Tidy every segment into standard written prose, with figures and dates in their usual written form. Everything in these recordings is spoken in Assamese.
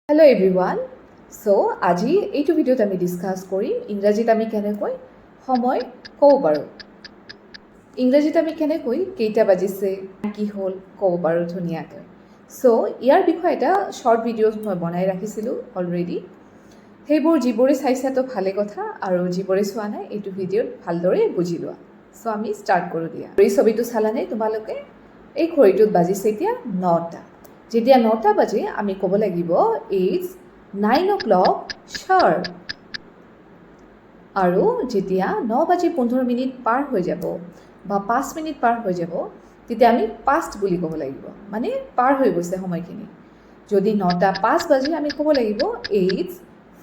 Hello' everyone. চ' আজি এইটো ভিডিঅ'ত আমি ডিছকাছ কৰিম ইংৰাজীত আমি কেনেকৈ সময় ক'ব পাৰোঁ, ইংৰাজীত আমি কেনেকৈ কেইটা বাজিছে, কি হ'ল ক'ব পাৰোঁ ধুনীয়াকৈ। চ' ইয়াৰ বিষয়ে এটা শ্বৰ্ট ভিডিঅ' মই বনাই ৰাখিছিলোঁ অলৰেডি। সেইবোৰ যিবোৰে চাইছা তো ভালে কথা আৰু যিবোৰে চোৱা নাই, এইটো ভিডিঅ'ত ভালদৰে বুজি লোৱা। চ' আমি ষ্টাৰ্ট কৰোঁ দিয়া। এই ছবিটো চালানে তোমালোকে? এই ঘড়ীটোত বাজিছে এতিয়া 9টা। যেতিয়া 9টা বাজে, আমি ক'ব লাগিব, "It's 9 o'clock sharp." আৰু যেতিয়া 9 বাজি 15 মিনিট পাৰ হৈ যাব বা 5 মিনিট পাৰ হৈ যাব, তেতিয়া আমি পাষ্ট বুলি ক'ব লাগিব, মানে পাৰ হৈ গৈছে সময়খিনি। যদি 9টা 5 বাজে, আমি ক'ব লাগিব, "It's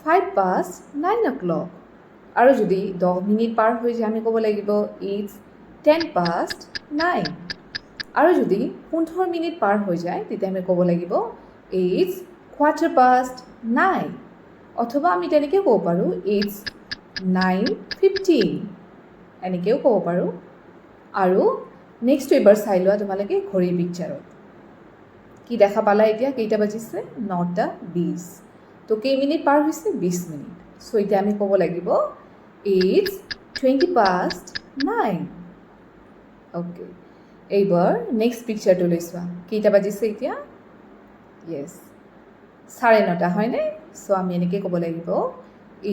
9:05 o'clock." আৰু যদি 10 মিনিট পাৰ হৈ যায়, আমি ক'ব লাগিব, "It's 9:10." আৰু যদি 15 মিনিট পাৰ হৈ যায়, তেতিয়া আমি ক'ব লাগিব, "It's 9:15." অথবা আমি তেনেকৈও ক'ব পাৰোঁ, "It's 9:15," এনেকৈও ক'ব পাৰোঁ। আৰু নেক্সট এবাৰ চাই লোৱা তোমালোকে ঘড়ীৰ পিকচাৰত কি দেখা পালা। এতিয়া কেইটা বাজিছে? 9টা 20। তো কেইমিনিট পাৰ হৈছে? 20 মিনিট। চ' এতিয়া আমি ক'ব লাগিব, "It's 9:20." Okay, এইবাৰ নেক্সট পিকচাৰটোলৈ চোৱা। কেইটা বাজিছে এতিয়া? য়েছ, 9:30, হয়নে? চ' আমি এনেকৈ ক'ব লাগিব,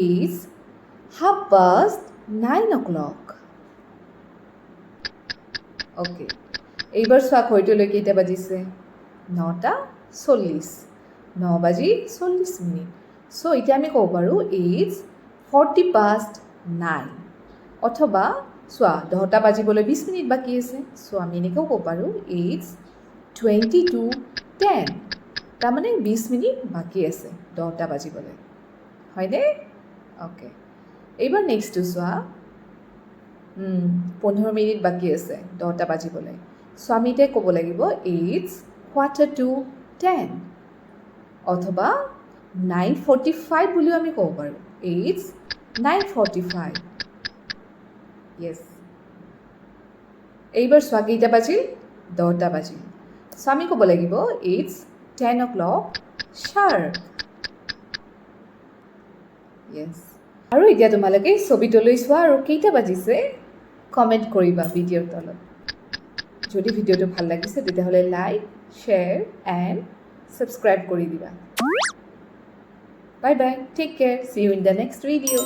"It's 9:30 o'clock." Okay, এইবাৰ চোৱা ঘড়ীটোলৈ, কেইটা বাজিছে? 9টা 40, 9 বাজি 40 মিনিট। চ' এতিয়া আমি ক'ব পাৰোঁ, "It's 9:40." অথবা চোৱা, 10টা বাজিবলৈ 20 মিনিট বাকী আছে। চ' আমি এনেকৈও ক'ব পাৰোঁ, "It's 9:40." তাৰমানে 20 মিনিট বাকী আছে 10টা বাজিবলৈ, হয়নে? অ'কে, এইবাৰ নেক্সটটো চোৱা। 15 মিনিট বাকী আছে 10টা বাজিবলৈ। চ' আমি এতিয়া ক'ব লাগিব, "It's 9:45." অথবা 9:45 বুলিও আমি ক'ব পাৰোঁ, "It's 9:45." Yes, এইবাৰ চোৱা, কেইটা বাজিল? 10টা বাজিল। চ' আমি ক'ব লাগিব, "It's 10 o'clock sharp." Yes, আৰু এতিয়া তোমালোকে ছবিটোলৈ চোৱা আৰু কেইটা বাজিছে কমেণ্ট কৰিবা ভিডিঅ'ৰ তলত। যদি ভিডিঅ'টো ভাল লাগিছে, তেতিয়াহ'লে লাইক, শ্বেয়াৰ এণ্ড ছাবস্ক্ৰাইব কৰি দিবা। Bye bye, take care, see you in the next video.